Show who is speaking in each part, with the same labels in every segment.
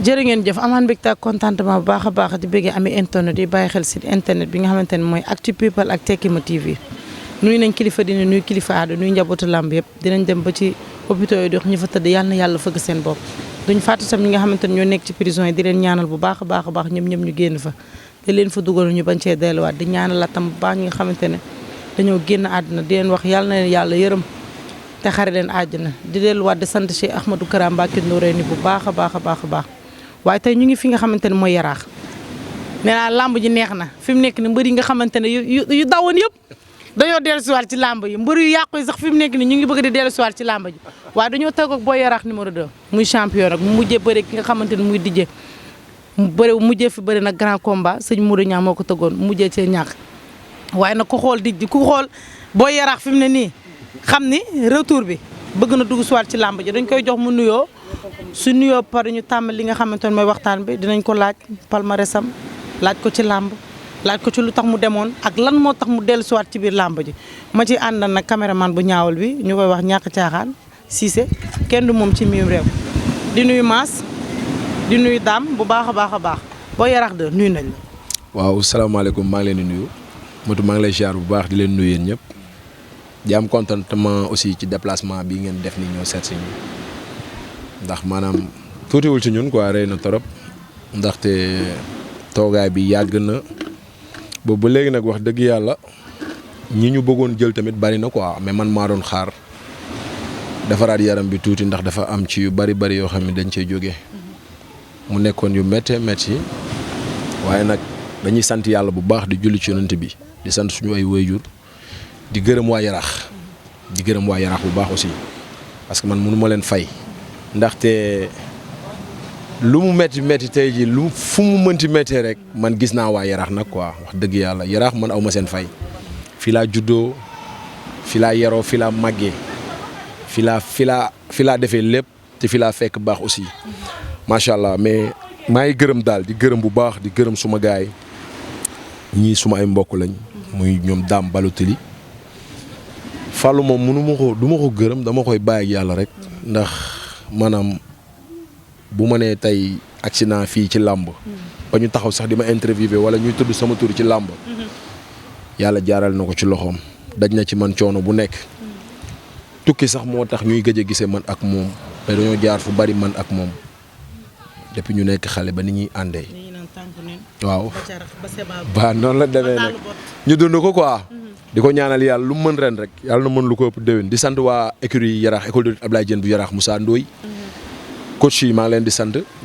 Speaker 1: jërë ngeen jëf amaan mbégte ak contentement bu baax a baax di bëggee amee internet yi bàyyi xel site internet bi nga xamante ne mooy Actu People ak Tekima TV nuyu nañ kilifa dina nuyu kilifa aada nuyu njabootu làmb yëpp dinañ dem ba ci hôpitaux yi dox ñu fa tëdd yàlla na yàlla fëgg seen bopp duñ fàtte tam ñi nga xamante ne ñoo nekk ci prison yi di leen ñaanal bu baax a baax a baax ñoom ñëpp ñu génn fa di leen fa dugal ñu bañ cee delluwaat di ñaanal la tam bu baax ñi nga xamante ne dañoo génn àdduna di leen wax yàlla na leen yàlla yërëm te xare leen àjjana di delluwaat di sant Cheikh Ahmadou Kara Mbacké Noreyni bu baax a baax a baax a baax waaye tey ñu ngi fi nga xamante ne mooy yaraax nee naa làmb ji neex na fi mu nekk ni mbër yi nga xamante ne yu dawoon yëpp dañoo dellusiwaat ci làmb yi mbër yu yàqu yi sax fi mu nekk ni ñu ngi bëgg di dellusiwaat ci làmb ji waaye dañoo teg ak booy yaraax numéro 2 muy champion nag mu mujjee bëre ki nga xamante ne muy dijje mu bëre mujjee fi bëri nag grand combat sëñ Modou Niang moo ko tëggoon mujjee cee ñàkk waaye nag ku xool dijji ku xool booy yaraax fi mu ne nii xam ni retour bi bëgg na dugg siwaat ci làmb ji dañ koy jox mu nuyoo su nuyoo pare ñu tàmbali li nga xamante ne mooy waxtaan bi dinañ ko laaj palmarèsam laaj ko ci làmb laaj ko ci lu tax mu demoon ak lan moo tax mu dellu siwaat ci biir làmb ji ma ci àndal nag caméraman bu ñaawal bi ñu koy wax ñàkk caaxaan Cissé kenn du moom ci miim réew di nuyu Maas di nuyu Dame bu baax a baax a baax boo yarax de nuyu nañ la.
Speaker 2: waaw salaamaaleykum maa ngi leen di nuyu Modou maa ngi lay ziar bu baax di leen nuyu yéen ñëpp di am contentement aussi ci déplacement bi ngeen def ni ñoo seet si ñu ndax maanaam tuutiwul ci ñun quoi rëy na torop ndaxte toogaay bi yàgg na boobu ba léegi nag wax dëgg yàlla ñi ñu bëggoon jël tamit bari na quoi mais man maa doon xaar defaraat yaram bi tuuti ndax dafa am ci yu bari yoo xam ne dañ cey jógee mu nekkoon yu méttee métti waaye nag dañuy sant yàlla bu baax di julli ci yonent bi di sant suñu ay waajur di gërëm waa yaraax bu baax aussi parce que man mënu ma leen fay ndaxte lu mu métti tey ji lu fu mu mënti méttee rek man gis naa waa yaraax nag quoi wax dëgg yàlla yaraax man aw ma seen fay fii laa juddoo fii laa yaroo fii laa màggee fii laa defee lépp te fii laa fekk baax aussi macha allah mais maa ngi gërëm daal di gërëm bu baax di gërëm suma gaay ñii suma ay mbokk lañ muy ñoom Dame Baloteli Fallou moom du ma ko gërëm dama koy bàyyi ak yàlla rek ndax maanaam bu ma nee tey accident fii ci làmb ba ñu taxaw sax di ma interviewé wala ñuy tudd sama tur ci làmb yàlla jaaral na ko ci loxoom daj na ci man coono bu nekk tukki sax moo tax ñuy gëj a gisee man ak moom mais dañoo jaar fu bari man ak moom depuis ñu nekk xale ba ni ñuy àndee waaw ba noonu la demee nag ñu dund ko quoi di ko ñaanal yàlla lu mu mën ren rek yàlla na mën lu ko ëpp déwén di sant waa écurie Yaraax école de lutte Ablaye Diène bu Yaraax Moussa Ndoye coach yi maa ngi leen di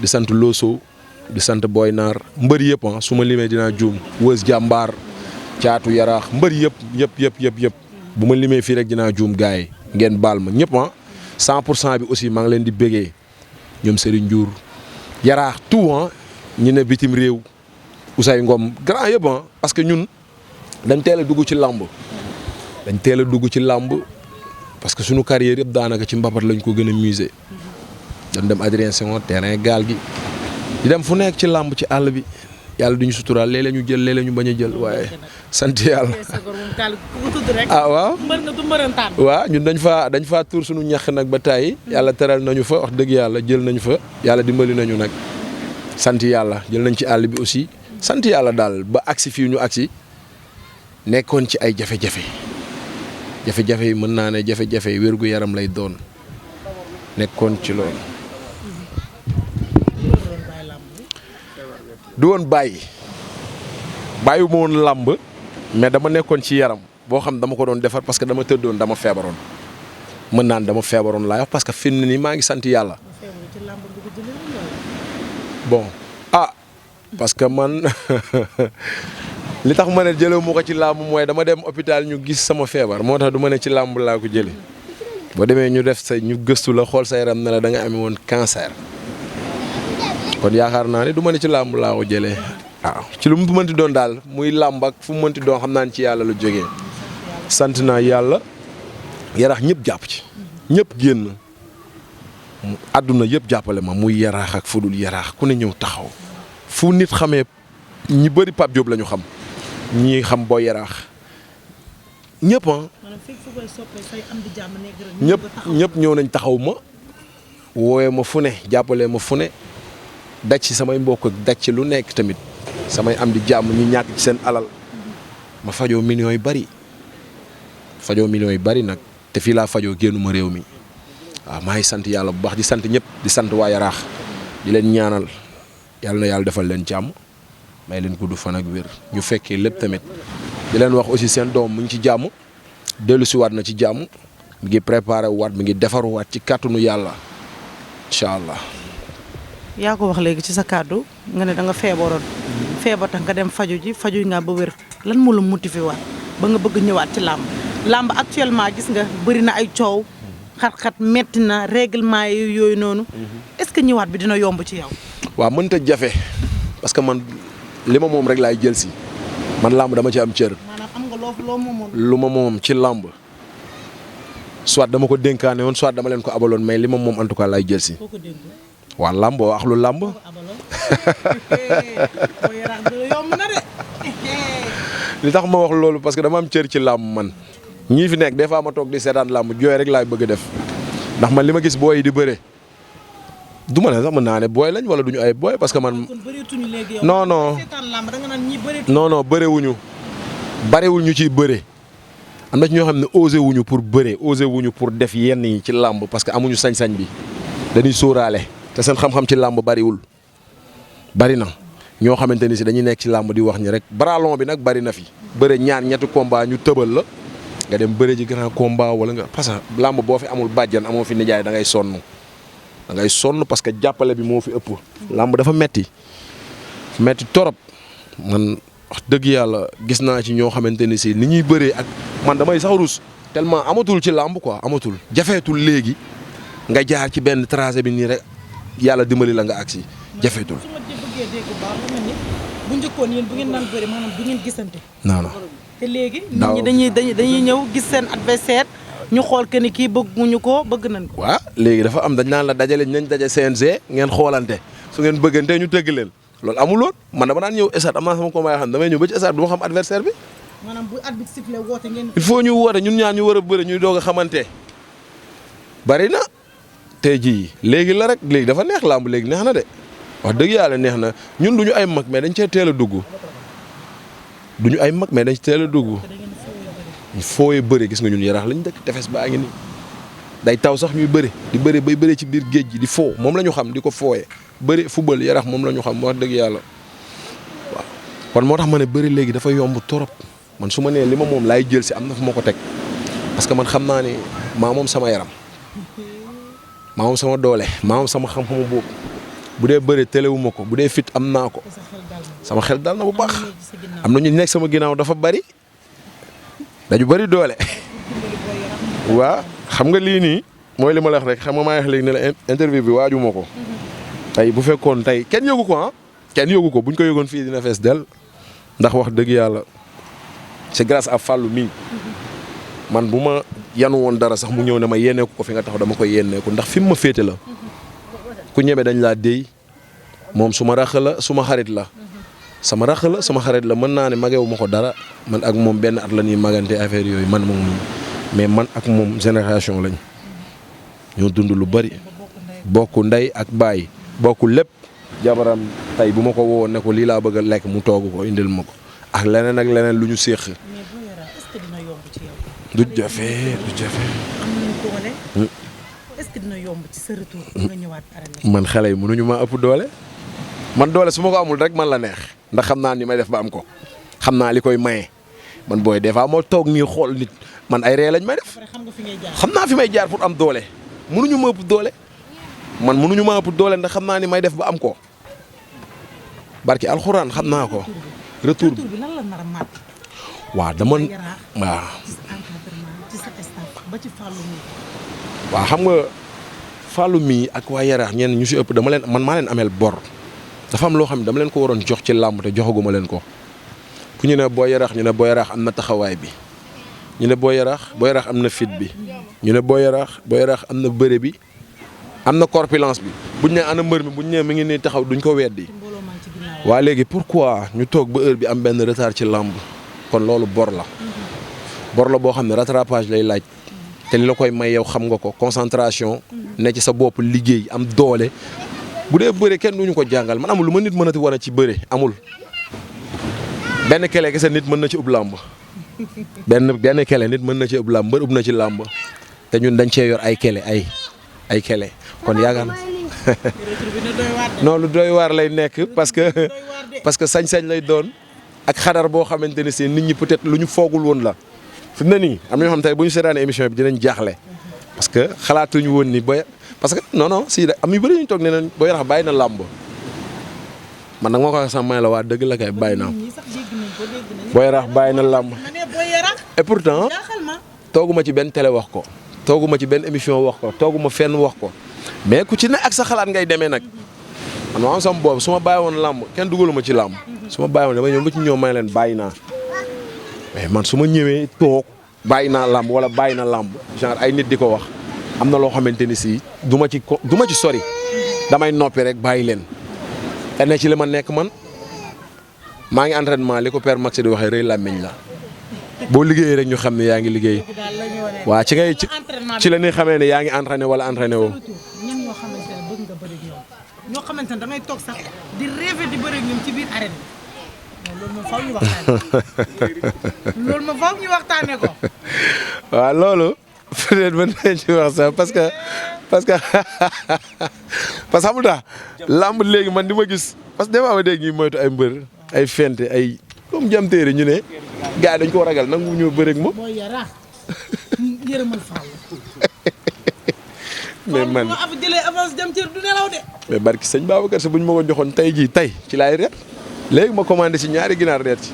Speaker 2: sant Loso di sant Boy Naar mbër yëpp su ma limee dinaa juum Wës Jàmbaar Caatu Yaraax mbër yëpp bu ma limee fii rek dinaa juum gars yi ngeen baal ma ñëpp 100% bi aussi maa ngi leen di bégee ñoom Serigne Ndiour Yaraax tout ñi ne bitim réew Ousay Ngom grand yëpp parce que ñun dañ teel a dugg ci làmb parce que suñu carrière yëpp daanaka ci mbapat lañ ko gën a musé dañ dem Adrien Senghor terrain gaal gi di dem fu nekk ci làmb ci àll bi yàlla duñu suturaal léeg-léeg ñu jël léeg-léeg ñu bañ a jël waaye sant yàlla waaw ñun dañ faa tuur suñu ñax nag ba tàyyi yàlla teral nañu fa wax dëgg yàlla jël nañu fa yàlla dimbali nañu nag sant yàlla jël nañ ci àll bi aussi sant yàlla daal ba agsi fii ñu agsi nekkoon ci ay jafe-jafe yi mën naa ne jafe-jafe yi wérgu yaram lay doon nekkoon ci loolu du woon bàyyiwu ma woon làmb mais dama nekkoon ci yaram boo xam dama ko doon defar parce que dama tëddoon dama feebaroon mën naan dama feebaroon laa wax parce que fi mu ne nii maa ngi sant yàlla bon parce que man li tax ma ne jëlewu ma ko ci làmb mooy dama dem hôpital ñu gis sama feebar moo tax du ma ne ci làmb laa ko jële boo demee ñu def ñu gëstu la xool sa yaram ne la da nga amee woon cancer kon yaakaar naa ne du ma ne ci làmb laa ko jëlee waaw ci lu mu mënti doon daal muy làmb ak fu mu mënti doon xam naa ne ci yàlla lu jógee sant naa yàlla yaraax ñëpp jàpp ci ñëpp génn àdduna yëpp jàppale ma muy yaraax ak fu dul yaraax ku ne ñëw taxaw fu nit xamee ñi bëri Pape Diop la ñu xam ñi xam Boy Yaraax ñëpp ñëpp ñëw nañ taxaw ma wooye ma fu ne jàppale ma fu ne daj ci samay mbokk ak daj ci lu nekk tamit samay am di jàmm ñu ñàkk ci seen alal ma fajoo millions yu bari nag te fii laa fajoo génnuma réew mi waaw maa ngi sant yàlla bu baax di sant ñëpp di sant waa Yaraax di leen ñaanal yàlla na yàlla defal leen jàmm may leen gudd fan ak wér ñu fekkee lépp tamit di leen wax aussi seen doom mu ngi ci jàmm dellu si waat na ci jàmm mi ngi préparé waat mi ngi defaruwaat ci kàttanu yàlla incha allah.
Speaker 1: yaa ko wax léegi ci sa kàddu nga ne da nga feebaroon feebar tax nga dem faju nga ba wér lan moo la motivé waat ba nga bëgg ñëwaat ci làmb actuellement gis nga bëri na ay coow xat-xat metti na règlement yooyu noonu est-ce que ñëwaat bi dina yomb ci yow.
Speaker 2: waaw mënta jafe parce que man li ma moom rek laay jël si man làmb dama ci am cër.
Speaker 1: maanaam am nga loo moomoon.
Speaker 2: lu ma moom ci làmb soit dama ko dénkaane woon soit dama leen ko abaloon mais li ma moom en tout cas laay jël si. waa làmb wax lu làmb. li tax ma wax loolu parce que dama am cër ci làmb man ñii fi nekk des fois ma toog di seetaan làmb jooy rek laay bëgg a def ndax man li ma gis booy yi di bëre du ma ne sax mën naa ne booy lañ wala duñu ay booy parce que man. non non non bërewuñu barewul ñu ciy bëre am na ci ñoo xam ne osé wuñu pour bëre osé wuñu pour def yenn yi ci làmb parce que amuñu sañ-sañ bi dañuy sóoraale te seen xam-xam ci làmb bariwul bari na ñoo xamante ni si dañuy nekk ci làmb di wax ñi rek bralon bi nag bari na fi bëre ñetti combat ñu tëbal la nga dem bëre ji grand combat wala nga parce que làmb boo fi amul bàjjan amoo fi nijaay da ngay sonn parce que jàppale bi moo fi ëpp. làmb dafa metti torop man wax dëgg yàlla gis naa ci ñoo xamante ni si ni ñuy bëree ak man damay sax rus tellement amatul ci làmb quoi amatul jafeetul léegi nga jaar ci benn tracé bi nii rek yàlla dimbali la nga agsi jafeetul.
Speaker 1: su ma bëggee dégg baax nga ni bu njëkkoon yéen bu ngeen daan bëri maanaam du ngeen gisante.
Speaker 2: non
Speaker 1: te léegi nit ñi dañuy ñëw gis seen adversaire ñu xool que ni kii bëgguñu ko bëgg nañ ko.
Speaker 2: waaw léegi dafa am dañ naan la dajale nañ daje CNG ngeen xoolante su ngeen bëggante ñu tëgg leen loolu amul woon man dama daan ñëw stade am naa sama combat yoo xam ne damay ñëw ba ci stade du ma xam adversaire bi.
Speaker 1: maanaam bu arbitre sifflé woote ngeen.
Speaker 2: il faut ñu woote ñun ñaar ñu war a bëri ñuy doog a xamante bari na tey jii léegi la rek léegi dafa neex làmb léegi neex na de wax dëgg yàlla neex na ñun duñu ay mag mais dañ cee teel a dugg duñu ay mag mais dañ ci teel a dugg ñu fooyee bëri gis nga ñun Yaraax lañ dëkk tefes baa ngi nii day taw sax ñuy bëri di bëri bay bëri ci biir géej gi di foo moom la ñu xam di ko fooyee bëri football Yaraax moom la ñu xam wax dëgg yàlla waaw kon moo tax ma ne bëri léegi dafa yomb torop man su ma nee li ma moom laay jël si am na fu ma ko teg parce que man xam naa ne maa moom sama yaram maa moom sama doole maa moom sama xam-xamu boobu bu dee bëri téléwuma ko bu dee fit am naa ko sama xel dal na bu baax am na ñu nekk sama ginnaaw dafa bari dañu bari doole waaw xam nga lii nii mooy li ma la wax rek xam nga maa ngi wax léegi ne la interview bi waajuma ko tey bu fekkoon tey kenn yëgu ko kenn yëgu ko buñ ko yëgoon fii dina fees del ndax wax dëgg yàlla c'est grâce à Fallou mii man bu ma yanu woon dara sax mu ñëw ne ma yéeneeku ko fi nga taxaw dama koy yéeneeku ndax fi mu ma féete la ku ñeme dañ laa déy moom su ma rax la su ma xarit la sama rax la sama xarit la mën naa ne magewu ma ko dara man ak moom benn at la ñuy magante affaire yooyu man moom mais man ak moom génération lañ ñoo dund lu bari bokk ndey ak baay bokk lépp jabaram tey bu ma ko woo ne ko lii laa bëgg a lekk mu toogu ko indil ma ko ak leneen lu ñu séq du jafe.
Speaker 1: est-ce que dina yomb ci sa retour nga ñëwaat arène.
Speaker 2: man xale yi mënuñu maa ëpp doole man doole su ma ko amul rek man la neex ndax xam naa ni may def ba am ko xam naa li koy maye man booy des fois moo toog nii xool nit man ay ree lañ may def. xam naa fi may jaar pour am doole mënuñu ma ëpp doole man mënuñu ma ëpp doole ndax xam naa ni may def ba am ko barki alxuraan xam naa ko. retour
Speaker 1: bi lan la nar a mat.
Speaker 2: waaw dama waaw. waaw xam nga Fallou mii ak waa Yaraax ñenn ñu si ëpp man maa leen ameel bor dafa am loo xam ne dama leen ko waroon jox ci làmb te joxaguma leen ko ku ñu ne Boy Yaraax ñu ne Boy Yaraax am na taxawaay bi ñu ne Boy Yaraax am na fit bi ñu ne Boy Yaraax am na bëre bi am na corpulence bi buñ ne ana mbër mi buñ ne mi ngi nii taxaw duñ ko weddi waa léegi pourquoi ñu toog ba heure bi am benn retard ci làmb kon loolu bor la boo xam ne rattrapage lay laaj te li la koy may yow xam nga ko concentration ne ci sa bopp liggéey am doole bu dee bëre kenn duñu ko jàngal man amul lu ma nit mënati wane ci bëre amul benn kele kese nit mën na ci ub làmb benn kele nit mën na ci ub làmb mbër ub na ci làmb te ñun dañ cee yor ay kele ay kele kon yaakaar na non lu doy waar lay nekk parce que sañ-sañ lay doon ak xadar boo xamante ne si nit ñi peut-être lu ñu foogul woon la fi mu ne nii am na ñoo xam tey bu ñu seetaanee émission bi dinañ jaaxle parce que xalaatuñu woon ni parce que non si am yu bëri ñu toog ne nañ Boy Yaraax bàyyi na làmb man nag moo ko wax sax may la waa dëgg la kay bàyyi naa Boy Yaraax bàyyi na làmb et pourtant tooguma ci benn télé wax ko tooguma ci benn émission wax ko tooguma fenn wax ko mais ku ci ne ak sa xalaat ngay demee nag man ma am sama boobu su ma bàyyi woon làmb kenn dugaluma ci làmb su ma bàyyi woon damay ñëw ba ci ñëw may leen bàyyi naa mais man su ma ñëwee toog bàyyi naa làmb wala bàyyi na làmb genre ay nit di ko wax am na loo xamante ni si du ma ci sori damay noppi rek bàyyi leen te ne ci li ma nekk man maa ngi entraînement li ko père Max di waxee rëy làmmiñ la boo liggéeyee rek ñu xam ne yaa ngi liggéey waa ci la ñuy xamee ne yaa ngi entraîné wala entraîné woo.
Speaker 1: ñan ñoo xamante ne bëgg nga bëri ñoom ñoo xamante ne da ngay toog sax di rêver di bëri ñoom ci biir arène loolu moom faaw ñu waxtaanee loolu moom faaw ñu waxtaanee ko.
Speaker 2: waaw loolu peut-être mën nañ ci wax sax parce que xam nga làmb léegi man di ma gis parce que des fois ma dégg ñuy moytu ay mbër ay fente ay comme jam téere ñu ne gars yi dañ ko ragal nangu ñoo bëre ak moom.
Speaker 1: Boy Yaraax yërëmal Fall.
Speaker 2: mais man
Speaker 1: Fall jëlee avance jam téere du nelaw de.
Speaker 2: mais barki sëñ Babacar Sy bu ñu ma ko joxoon tey ci laay reer léegi ma commandé ci ñaari ginaar reer ci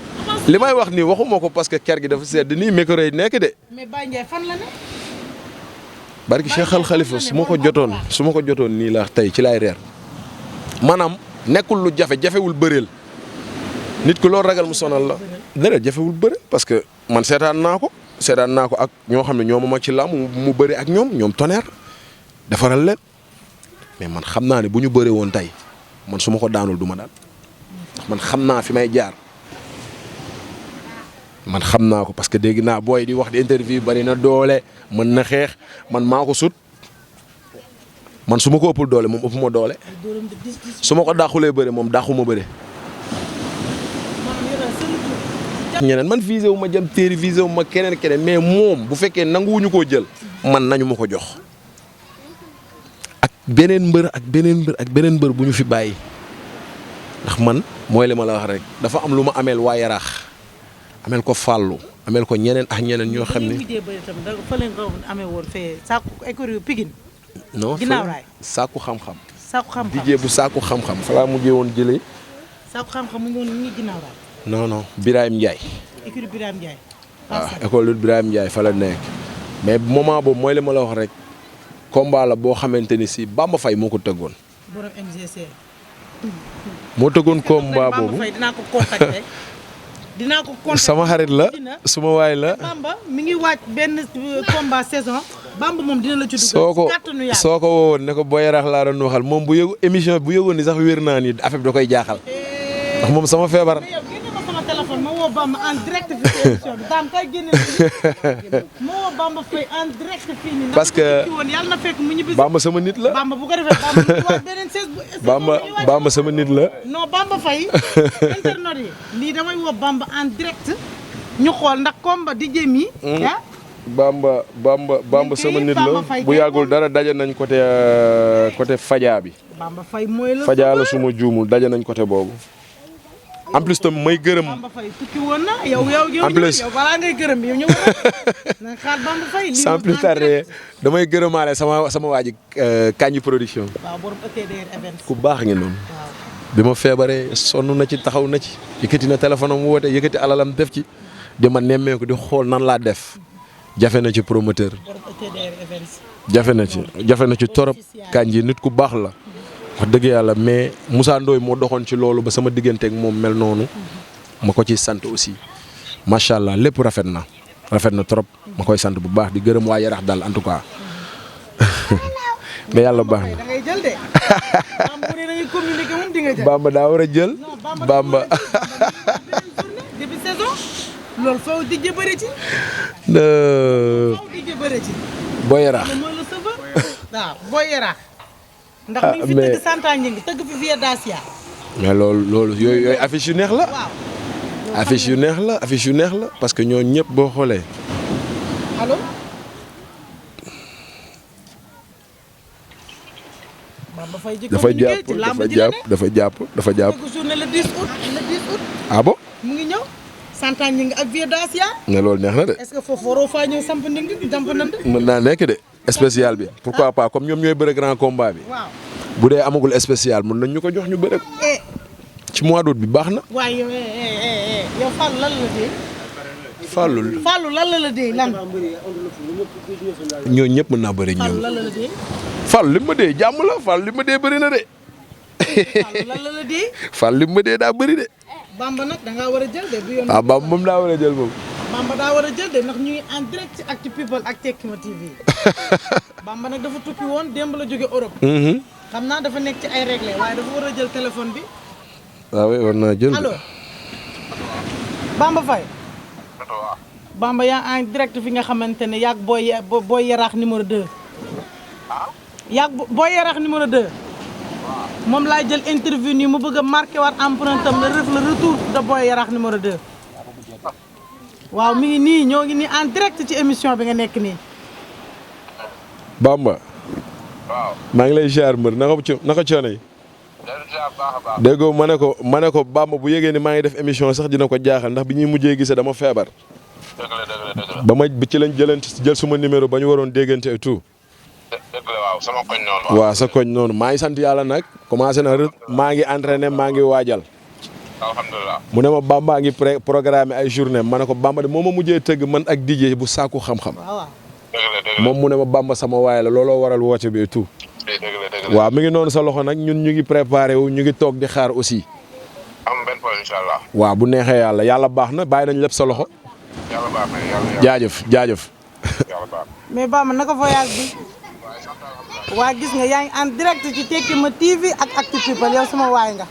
Speaker 2: li may wax nii waxuma ko parce que ker gi dafa sedd nii micro yi nekk de.
Speaker 1: mais Baye Ndiaye fan la ne.
Speaker 2: barki Cheikh Al Khalifa su ma ko jotoon nii la tey ci laay reer maanaam nekkul lu jafewul bëreel nit ku loolu ragal mu sonal la déedéet jafewul bëre parce que man seetaan naa ko ak ñoo xam ne ñoo ma mag ci làmb mu bëri ak ñoom Tonnerre defaral leen mais man xam naa ne bu ñu bëree woon tey man su ma ko daanul du ma daan ndax man xam naa fi may jaar man xam naa ko parce que dégg naa booy di wax di interview bari na doole mën na xeex man maa ko sut man su ma ko ëppul doole moom ëpp ma doole su ma ko dàqulee bëre moom dàquma bëre. ñeneen man visé wu ma jëm téeri visé wu ma keneen mais moom bu fekkee nanguwuñu koo jël man nañu ma ko jox ak beneen mbër bu ñu fi bàyyi ndax man mooy li ma la wax rek dafa am lu ma ameel waa Yaraax ameel ko Fallou ameel ko ñeneen ak ñeneen ñoo xam ne. non saaku xam-xam. dijee bu saaku xam-xam fa laa mujjee woon jëlee.
Speaker 1: saaku xam-xam mu ngi woon ñu ngi ginnaaw raay.
Speaker 2: non Birahim Ndiaye.
Speaker 1: écurie Birahim Ndiaye.
Speaker 2: waaw école Birahim Ndiaye fa la nekk mais moment boobu mooy li ma la wax rek combat la boo xamante ni si Bamba Faye moo ko tëggoon.
Speaker 1: borom MGC.
Speaker 2: moo tëggoon combat boobu
Speaker 1: Bamba Faye dinaa ko contacter.
Speaker 2: sama xarit la suma waay la.
Speaker 1: Bamba mi ngi waaj benn combat saison. Bamba moom dina la ci dugg.
Speaker 2: soo ko woowoon ne ko Boy Yaraax laa doon waxal moom bu yëgu émission bu yëgoon ni sax wér naa ni affaire bi da koy jaaxal. ndax moom sama feebar.
Speaker 1: sama téléphone ma woo Bamba en direct fii ci émission bi daam kay génne ma woo Bamba Faye en direct fii nii.
Speaker 2: parce que
Speaker 1: yàlla na fekk mu ñibbi.
Speaker 2: Bamba sama nit la.
Speaker 1: Bamba bu ko defee Bamba ñu waat beneen
Speaker 2: Bamba sama nit la.
Speaker 1: non Bamba Faye internet yi lii damay woo Bamba en direct ñu xool ndax combat di jëm yi. Bamba sama nit la bu yàggul dara daje nañ côté Fadia bi. Bamba Faye mooy la
Speaker 2: Fadia la suma juumul daje nañ côté boobu. en plus tam may gërëm.
Speaker 1: Bamba Faye tukki woon na yow
Speaker 2: en plus
Speaker 1: yow balaa ngay gërëm yow ñëw na xaar Bamba Faye.
Speaker 2: sans plus tarder damay gërëmaale sama waa ji Kandji production.
Speaker 1: waaw borom ETDR events.
Speaker 2: ku baax ngeen noonu. bi ma feebaree sonn na ci taxaw na ci. yëkkati na téléphone am woote yëkkati alalam def ci. di ma nemmeeku di xool nan laa def. jafe na ci promoteur.
Speaker 1: borom ETDR events.
Speaker 2: jafe na ci torop. Kandji nit ku baax la. wax dëgg yàlla mais Moussa Ndoye moo doxoon ci loolu ba sama diggante ak moom mel noonu ma ko ciy sant aussi macha allah lépp rafet na trop ma koy sant bu baax di gërëm waa Yaraax daal en tout cas mais yàlla baax na.
Speaker 1: da ngay jël de.
Speaker 2: Bamba daa war a jël. Bamba.
Speaker 1: début saison. loolu faaw dijje bëri ci.
Speaker 2: Boy Yaraax.
Speaker 1: waaw Boy Yaraax. ndax mi ngi fi tëgg Santa Gningue tëgg fi Vieux Dacia.
Speaker 2: mais loolu yooyu affiche yu neex la.
Speaker 1: waaw.
Speaker 2: affiche yu neex la parce que ñoo ñëpp boo xoolee.
Speaker 1: allo. Bamba Faye
Speaker 2: dafa jàpp.
Speaker 1: tëgg journée le 10 août.
Speaker 2: ah bon.
Speaker 1: mu ngi ñëw. Santa Gningue ak Vieux Dacia.
Speaker 2: mais loolu neex na de.
Speaker 1: est-ce que foofu waroo faa ñëw samp nding jàmp nand.
Speaker 2: mën naa nekk de. spécial bi pourquoi pas comme ñoom ñooy bëre grand combat bi.
Speaker 1: waaw.
Speaker 2: bu dee amagul spécial mën nañ ñu ko jox ñu bëre ko. ci mois d'août bi baax na.
Speaker 1: waaye yow Fallou lan la dee. Fallou lan la dee lan.
Speaker 2: ñooñu ñëpp mën naa bëri
Speaker 1: Fallou
Speaker 2: ñoom.
Speaker 1: lan la dee.
Speaker 2: Fallou li ma dee jàmm la Fallou li ma dee bëri na de.
Speaker 1: Fallou lan la dee.
Speaker 2: Fallou li ma dee daa bëri de.
Speaker 1: Bamba nag da ngaa war a jël de bu yoon.
Speaker 2: ah Bamba moom daa war a jël moom.
Speaker 1: Bamba daa war a jël de ndax ñu ngi en direct ci Actu People ak Tekima TV. Bamba nag dafa tukki woon démb la jóge Europe. xam naa dafa nekk ci ay réglé waaye dafa war a jël téléphone bi.
Speaker 2: waaw oui war naa jël.
Speaker 1: allo. Bamba Faye. Bamba yaa en direct fi nga xamante ne yaag booy yaraax numéro 2. yaag booy yaraax numéro 2. moom laay jël interview nii mu bëgg a marqué waat empreinte am le retour de booy yaraax numéro 2. waaw mi ngi nii ñoo ngi nii en direct ci émission bi nga nekk nii.
Speaker 2: Bamba.
Speaker 3: waaw.
Speaker 2: maa ngi lay ziar mbër naka coono yi. déggoo ma ne ko Bamba bu yégee ni maa ngi def émission sax dina ko jaaxal ndax bi ñuy mujjee gisee dama feebar.
Speaker 3: dëgg la.
Speaker 2: ba ma ci lañ jël suma numéro ba ñu waroon déggante et tout.
Speaker 3: dëgg la waaw sama koñ noonu.
Speaker 2: waaw sa koñ noonu maa ngi sant yàlla nag commencé na maa ngi entraîné maa ngi waajal.
Speaker 3: alhamdulilah.
Speaker 2: mu ne ma Bamba ngi programme ay journée ma ne ko Bamba de moo ma mujjee tëgg man ak DJ bu sàkku xam-xam.
Speaker 1: waaw.
Speaker 3: dëgg la.
Speaker 2: moom mu ne ma Bamba sama waay la looloo waral woote bi et tout.
Speaker 3: dëgg la.
Speaker 2: waaw mi ngi noonu sa loxo nag ñun ñu ngi préparé wu ñu ngi toog di xaar aussi.
Speaker 3: am benn problème incha allah.
Speaker 2: waaw bu neexee yàlla baax na bàyyi nañ lépp sa loxo.
Speaker 3: yàlla baax na yàlla
Speaker 2: jaajëf.
Speaker 3: yàlla baax
Speaker 1: mais Bamba naka voyage bi. waa gis nga yaa ngi en direct ci Tekima TV ak Actu People yow sama waay nga.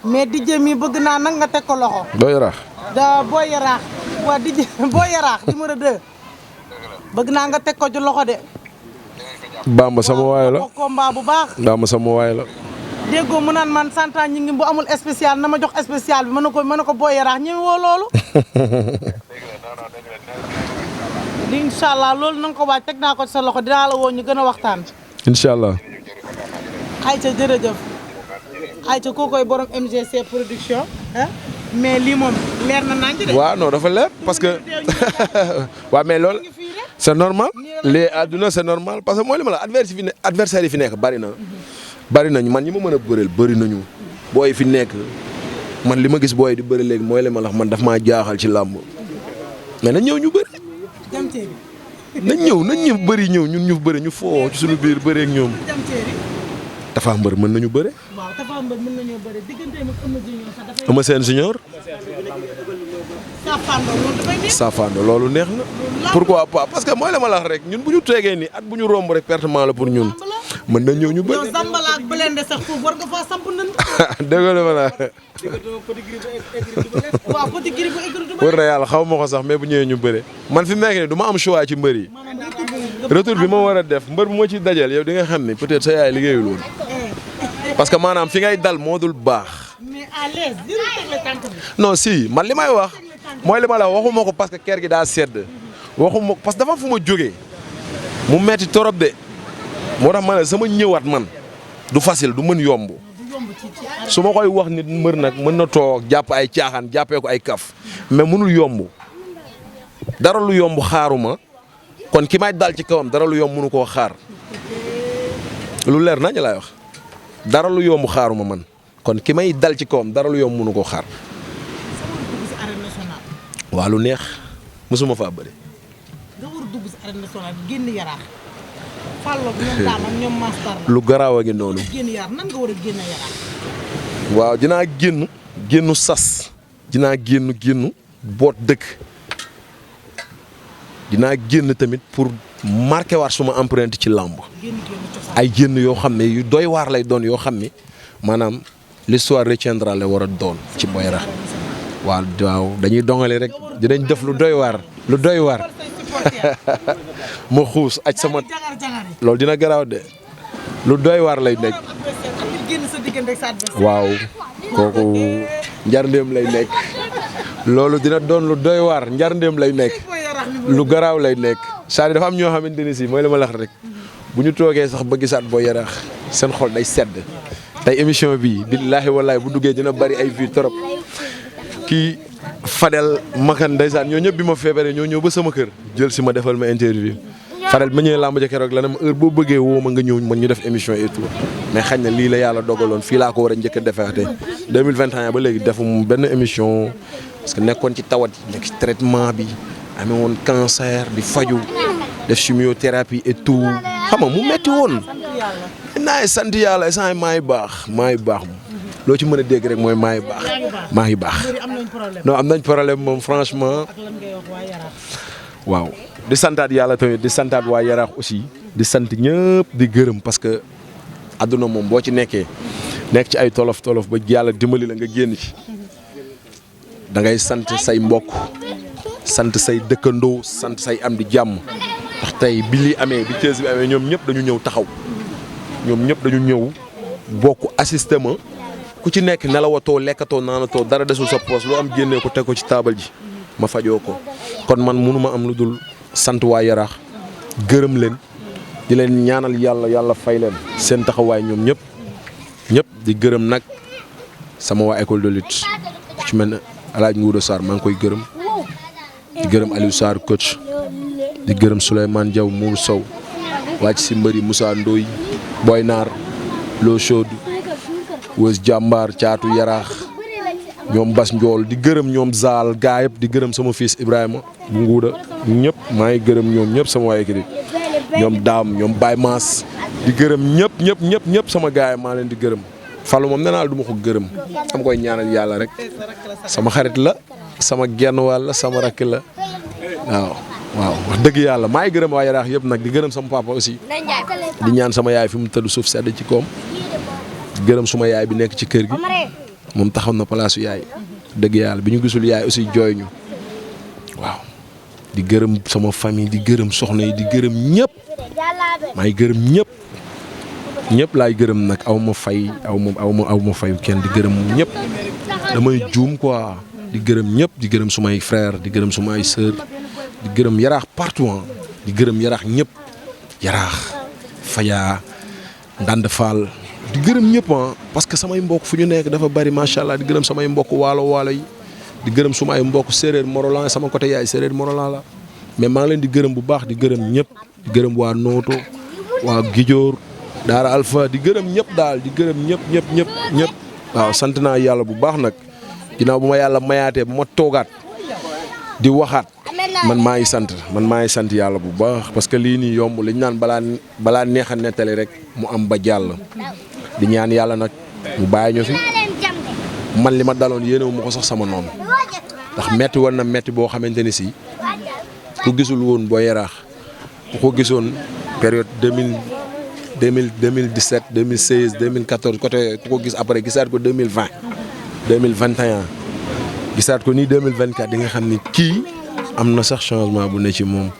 Speaker 1: mais DJ mi bëgg naa nag nga teg ko loxo.
Speaker 2: doo yaraax.
Speaker 1: da boo yaraax waa DJ boo yaraax numéro 2. bëgg naa nga teg ko ci loxo de.
Speaker 2: Bamba sama waay la
Speaker 1: combat bu baax.
Speaker 2: Bamba sama waay la.
Speaker 1: déggoo mu naan man Santa Gningue bu amul spécial na ma jox spécial bi mën na ko boo yaraax ñëw woo loolu. incha allah loolu na nga ko waaj teg naa ko ci sa loxo dinaa la woo ñu gën a waxtaan.
Speaker 2: incha allah.
Speaker 1: ayca jërëjëf. ayca kookoy borom MGC production. mais lii moom leer na naa ci de.
Speaker 2: waaw non dafa leer parce que waaw mais loolu c'est normal les àdduna c'est normal parce que mooy li ma la adversaire yi fi nekk bari nañu man ñi ma mën a bëreel bëri nañu booy fi nekk man li ma gis booy di bëri léegi mooy li ma la man daf maa jaaxal ci làmb mais nañ ñëw ñu bëri. nañ ñëw bëri ñëw ñun ñu bëri ñu foo ci suñu biir bëri ak ñoom. Tapha Mbeur mën nañu bëre.
Speaker 1: waaw Tapha Mbeur mën nañoo bëre digganteem ak
Speaker 2: Eumeu Sène Junior.
Speaker 1: Safando
Speaker 2: loolu neex na. pourquoi pas parce que mooy la ma la wax rek ñun bu ñu tegee nii at bu ñu romb rek pertement la pour ñun. mën na ñëw ñu bëri.
Speaker 1: yow Zambala ak Blende sax foofu war nga faa samp nañ.
Speaker 2: dégg nga ma la.
Speaker 1: waaw petit gris bu écrit
Speaker 2: wër na yàlla xaw ma ko sax mais bu ñëwee ñu bëre man fi mu nekk nii du ma am choix ci mbër yi. retour bi ma war a def mbër bu ma ci dajal yow di nga xam ni peut-être sa yaay liggéeyul woon. parce que maanaam fi ngay dal moo dul baax.
Speaker 1: mais à l'aise
Speaker 2: non si man li may wax mooy li ma la waxuma ko parce que kër gi daa sedd waxuma parce que dafa fu ma jógee mu metti torop de moo tax ma ne sama ñëwaat man du facile du mën yomb su ma koy wax nit mbër nag mën na toog jàpp ay caaxaan jàppee ko ay kaf mais mënul yomb dara lu yomb xaaruma kon ki may dal ci kawam dara lu yomb mënu koo xaar lu leer nañ laay wax dara lu yomb xaaruma man kon ki may dal ci kawam dara lu yomb mënu koo xaar. waa lu neex mosuma faa bëri.
Speaker 1: nga war a dugg si arène nationale génn yaraax. Fallou ñoom Dame ak ñoom Master la.
Speaker 2: lu garaaw a ngi noonu.
Speaker 1: génn yaraax nan nga war a génn yaraax.
Speaker 2: waaw dinaa génnu sas. dinaa génn boot dëkk. dinaa génn tamit pour marqué waat suma empreinte ci làmb. ay génn yoo xam ne yu doy waar lay doon yoo xam ni maanaam l'histoire retiendra la war a doon ci Boy Yaraax. waaw dañuy dongale rek dinañ def lu doy waar. ma xuus aj sama loolu dina garaaw de lu doy waar lay nekk. waaw kooku njarndéem lay nekk loolu dina doon lu doy waar njarndéem lay nekk lu garaaw lay nekk c'est-à-dire dafa am ñoo xamante ni si mooy la ma lax rek bu ñu toogee sax ba gisaat Boy Yaraax seen xol day sedd tey émission bi billaahi wallaahi bu duggee dina bari ay vues trop kii Fadel Makan ndeysaan ñoo ñëpp bi ma feebaree ñoo ñëw ba sama kër jël si ma defal ma interview Fadel bi ma ñëwee làmb ja keroog la ne ma heure boo bëggee woo ma nga ñëw man ñu def émission et tout mais xañ na lii la yàlla dogaloon fii laa ko war a njëkk a defeete 2021 ba léegi defum benn émission parce que nekkoon ci tawat yi nekk ci traitement bi amee woon cancer di faju def chimiothérapie et tout xam nga mu metti woon naay sant yàlla instant maa ngi baax loo ci mën a dégg rek mooy maa ngi baax non am nañ problème moom franchement waaw di santaat yàlla tamit di santaat waa Yaraax aussi di sant ñëpp di gërëm parce que àdduna moom boo ci nekk ci ay tolof ba yàlla dimbali la nga génn ci da ngay sant say mbokk sant say dëkkandoo sant say am di jàmm ndax tey bi lii amee bi Thiès bi amee ñoom ñëpp dañu ñëw taxaw ñoom ñëpp dañu ñëw bokk assisté ma ku ci nekk nelawatoo lekkatoo naanatoo dara desul sa poos loo am génnee ko teg ko ci taabal ji ma fajoo ko kon man mënuma am lu dul sant waa Yaraax gërëm leen di leen ñaanal yàlla fay leen seen taxawaay ñoom ñëpp di gërëm nag sama waa école de lutte ku ci mel ne El Hadj Ngouda Sarr maa ngi koy gërëm di gërëm Aliou Sarr coach di gërëm Souleymane Diaw Mour Sow wàcc si mbëri Moussa Ndoye Boy Naar Lo Chod Wës Jàmbaar Caatu Yaraax ñoom Bas Njool di gërëm ñoom Zaal gaa yëpp di gërëm sama fils Ibrahima bu Nguuda ñëpp maa ngi gërëm ñoom ñëpp sama waa équipe ñoom Daam ñoom Baye Maas di gërëm ñëpp sama gaay maa leen di gërëm Fallou moom nee naa la du ma ko gërëm dama koy ñaanal yàlla rek sama xarit la sama genn wàll sama rakk la waaw wax dëgg yàlla maa ngi gërëm waa Yaraax yëpp nag di gërëm sama papa aussi di ñaan sama yaay fi mu tëdd suuf sedd ci koom di gërëm suma yaay bi nekk ci kër gi moom taxaw na palaasu yaay dëgg yàlla bi ñu gisul yaay aussi jooy ñu waaw di gërëm sama famille di gërëm soxna yi di gërëm ñëpp maa ngi gërëm ñëpp laay gërëm nag aw ma fayu kenn di gërëm ñëpp damay juum quoi di gërëm ñëpp di gërëm sumay frère di gërëm sumay sœur di gërëm Yaraax partout di gërëm Yaraax ñëpp Yaraax Faya Ndande Fall di gërëm ñëpp parce que samay mbokk fu ñu nekk dafa bari macha allah di gërëm samay mbokk waalo yi di gërëm sumay mbokk séeréer Morolan sama côté yaay séeréer Morolan la mais maa ngi leen di gërëm bu baax di gërëm ñëpp di gërëm waa Nooto waa Gijoor Daara Alpha di gërëm ñëpp daal di gërëm ñëpp waaw sant naa yàlla bu baax nag ginnaaw bu ma yàlla mayaatee bu ma toogaat di waxaat man maa ngi sant yàlla bu baax parce que lii nii yomb li ñu naan balaa neex a nettali rek mu am ba jàll di ñaan yàlla nag mu bàyyi ñu fi man li ma daloon yéenewu ma ko sax sama noonu ndax metti woon na metti boo xamante ni si ku gisul woon Boy Yaraax ku ko gisoon période 2017 2016 2014 côté ku ko gis après gisaat ko 2020 2021 gisaat ko nii 2024 di nga xam ni kii am na sax changement bu ne ci moom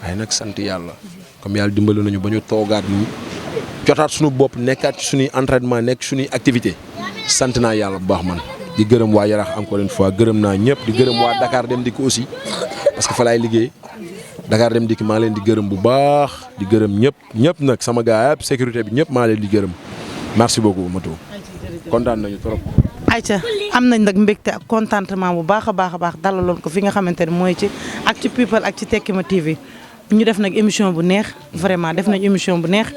Speaker 2: waaye nag sant yàlla comme yàlla dimbali nañu ba ñu toogaat nii jotaat suñu bopp nekkaat ci suñuy entraînement nekk suñuy activité sant naa yàlla bu baax man di gërëm waa Yaraax encore une fois gërëm naa ñëpp di gërëm waa Dakar Dem Dikk aussi parce que fa laay liggéey Dakar Dem Dikk maa leen di gërëm bu baax di gërëm ñëpp nag sama gars yëpp sécurité bi ñëpp maa leen di gërëm merci beaucoup Matou kontaan nañu trop.
Speaker 1: Aïcha am nañ nag mbégte ak contentement bu baax a baax dalaloon ko fi nga xamante ne mooy ci Actu People ak ci Tekima TV ñu def nag émission bu neex vraiment def nañ émission bu neex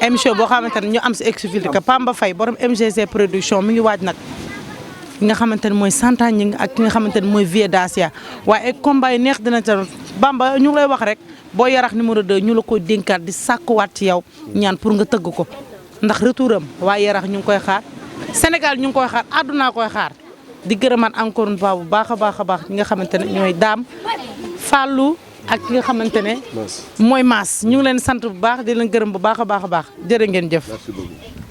Speaker 1: émission boo xamante ne ñu am si exclusivité que Pamba Faye borom MGC production mi ngi waaj nag ki nga xamante ne mooy Santagne ak ki nga xamante ne mooy Vie Dacia waaye ay combat yi neex dina ca Bamba ñu ngi lay wax rek Boy Yaraax numéro 2 ñu la ko dénkaat di sàkkuwaat ci yow ñaan pour nga tëgg ko ndax retour am waa Yaraax ñu ngi koy xaar Sénégal ñu ngi koy xaar àdduna koy xaar di gërëmaat encore une fois bu baax a baax ñi nga xamante ne ñooy Daam Fallou ak ki nga xamante ne mooy Maas ñu ngi leen sant bu baax di leen gërëm bu baax a baax jërë ngeen jëf.
Speaker 2: Merci beaucoup.